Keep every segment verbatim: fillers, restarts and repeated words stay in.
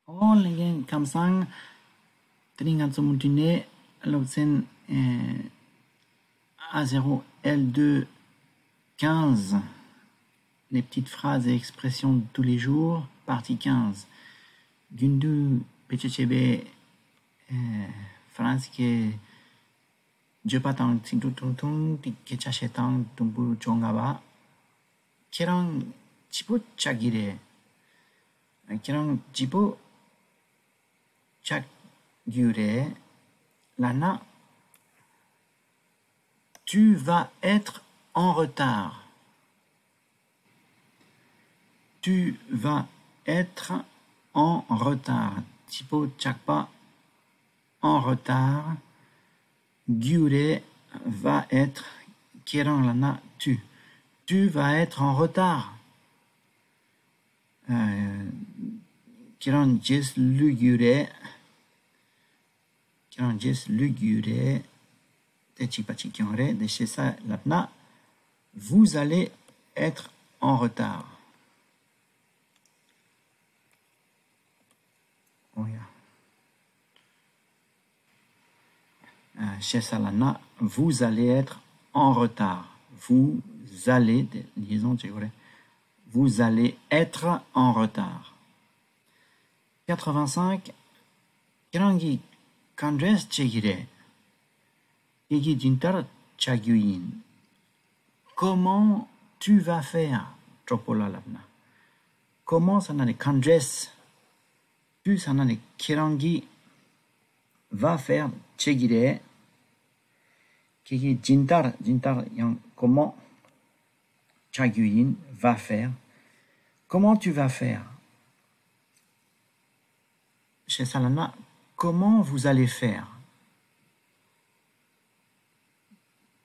ཨོ་ལྷན་རྒྱས་ཁམས་བཟང་། དེ་རིང་ང་ཚོ་མུ་མཐུད་ནས་སློབ་ཚན་ཨ་ཟེར་ཨེལ་ལྡུ་ཀན་ཟི། Les petites phrases et expressions de tous les jours, partie quinze. རྒྱུན་དུ་བེད་སྤྱོད་བྱེད་པའི་ཨ་ཧྥ་རན་སི་སྐད་བརྗོད་པ་དང་ཚིག་འབྲུ་ཐུང་ཐུང་དེ་སྐད་ཆ་བཤད་སྟངས་དུམ་བུ་བཅོ་ལྔ་པ། ཁྱེད་རང་སྐྱིད་པོ་ཆགས་ཀྱི་རེད། ཁྱེད་རང་སྐྱིད་པོ་ཆགས་རྒྱུ་རེད་ལབ་ན། Tu vas être en retard. Tu vas être en retard. སྐྱིད་པོ་ཆགས་པ། En retard. རྒྱུ་རེད། Va être. ཁྱེད་རང་ལབ་ན་tu. Tu vas être en retard. ཨ། ཁྱེད་རང་རྗེས་ལུས་རྒྱུ་རེད། ཁྱེད་རང་རྗེས་ལུས་རྒྱུ་རེད། དེ་གཅིག་པ་གཅིག་རྐྱང་རེད། དེ་ཞེ་ས་ལབ་ན། Vous allez être en retard. ཨོ་ཡ། ཨ། ཞེ་ས་ལབ་ན། Vous allez être en retard. Vous allez. དེ་ལིའུ་ཟོན་བྱེད་དགོས་རེད། Vous allez être en retard. quatre-vingt-cinq. ཁྱེད་རང་གིས་ག་འདྲས་བྱེད་ཀྱི་རེད། ཁྱེད་ཀྱིས་ཇི་ལྟར་བྱ་རྒྱུ་ཡིན། Comment tu vas faire? གྲོགས་པོ་ལ་ལབ་ན། Comment ཟེར་ན་ནི་ག་འདྲས། Tu ཟེར་ན་ནི་ཁྱེད་རང་གིས། Va faire བྱེད་ཀྱི་རེད། ཁྱེད་ཀྱིས་ཇི་ལྟར། ཇི་ལྟར་ཡང་comment བྱ་རྒྱུ་ཡིན། Va faire. Comment tu vas faire? ཞེ་ས་ལབ་ན། Comment vous allez faire?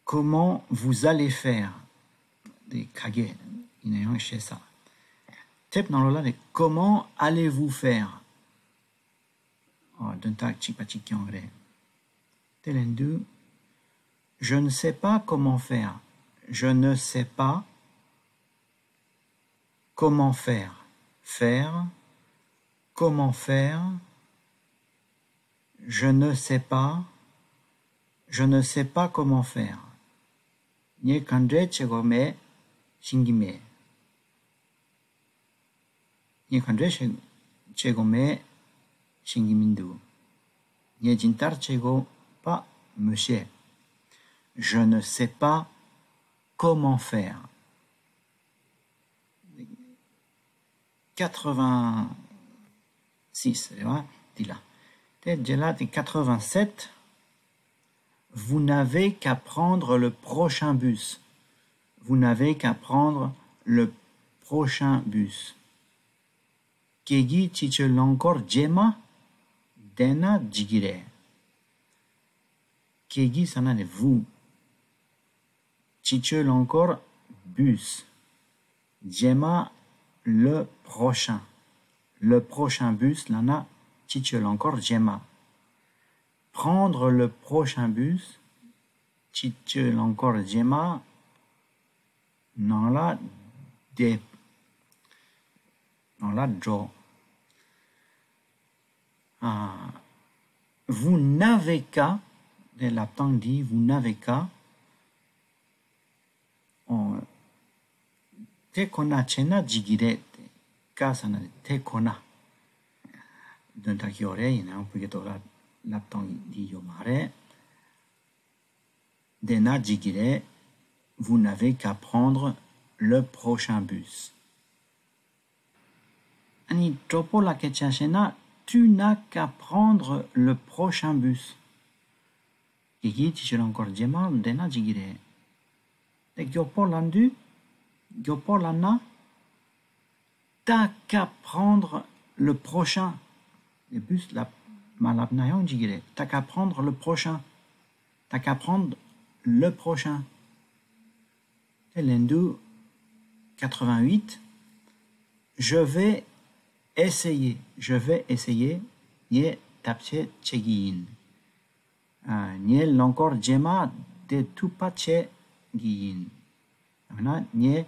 Comment vous allez faire? དེ་ག་གེ་ཡིན་ན་ཡང་ཞེ་ས། དེབ་ནང་ལོགས་ལ་ནི། Comment allez-vous faire? ཨ། དོན་དག་གཅིག་པ་གཅིག་རྐྱང་རེད། དེ་ལན་དུ། Je ne sais pas comment faire. Je ne sais pas comment faire. Faire. Comment faire? Je ne sais pas. Je ne sais pas comment faire. ངས་ག་འདྲས་བྱེད་དགོས་མེད། ཤེས་ཀྱི་མེད། ངས་ག་འདྲས་བྱེད་བྱེད་དགོས་མེད། ཤེས་ཀྱི་མི་འདུག་ངས་ཇི་ལྟར་བྱེད་དགོས་པ་མི་ཤེས། Je ne sais pas comment faire. Quatre-vingt-six རེད་བ། འདི་ལ། དེ་རྗེས་ལ་དེ་quatre-vingt-sept. Vous n'avez qu'à prendre le prochain bus. Vous n'avez qu'à prendre le prochain bus. ཁྱེད་ཀྱིས་ཕྱི་ཕྱོགས་རླངས་འཁོར་རྗེས་མ་བསྡད་ན་འགྲིག་གི་རེད། ཁྱེད་ཀྱིས་ཟེར་ན་ནི་vous། ཕྱི་ཕྱོགས་རླངས་འཁོར། Bus. རྗེས་མ། Le prochain. Le prochain bus ལབ་ན་ཕྱི་ཕྱོགས་རླངས་འཁོར་རྗེས་མ། Prendre le prochain bus. ཕྱི་ཕྱོགས་རླངས་འཁོར་རྗེས་མ་ནང་ལ་བསྡད། ནང་ལ་འགྲོ། ཨ། Vous n'avez qu'à. དེ་ལབ་སྟངས་འདི། Vous n'avez qu'à. ཨོ། དེ་ཁོ་ན་བྱས་ན་འགྲིག་གི་རེད། ཀ་ཟེར་ན་དེ་ཁོ་ན། དོན་དག་ཡོད་རེད། ཡིན་ནའང་བོད་སྐད་ཐོག་ལ་ལབ་སྟངས་འདི་ཡོད་མ་རེད། བསྡད་ན་འགྲིག་གི་རེད། Vous n'avez qu'à prendre le prochain bus. ཨ་ནི་གྲོགས་པོ་ལ་སྐད་ཆ་བཤད་ན། Tu n'as qu'à prendre le prochain bus. ཁྱེད་ཀྱིས་ཕྱི་ཕྱོགས་རླངས་འཁོར་རྗེས་མ་བསྡད་ན་འགྲིག་གི་རེད། དེ་མགྱོགས་པོ་ལབ་དུས། མགྱོགས་པོ་ལབ་ན། T'as qu'à prendre le prochain. Le bus ལབ་མ་ལབ་ན་ཡང་འགྲིག་གི་རེད། T'as qu'à prendre le prochain. T'as qu'à prendre le prochain. དེ་ལན་དུ། Quatre-vingt-huit. Je vais essayer. Je vais essayer. ངས་ཐབས་ཤེས་བྱེད་ཀྱི་ཡིན། ཨ། ངས་རླངས་འཁོར་རྗེས་མ་བསྡད་ཐུབ་པ་བྱེད་ཀྱི་ཡིན། ཡང་ན་ངས་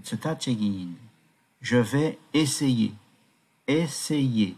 ཚོད་ལྟ་བྱེད་ཀྱི་ཡིན། Je vais essayer. Essayer.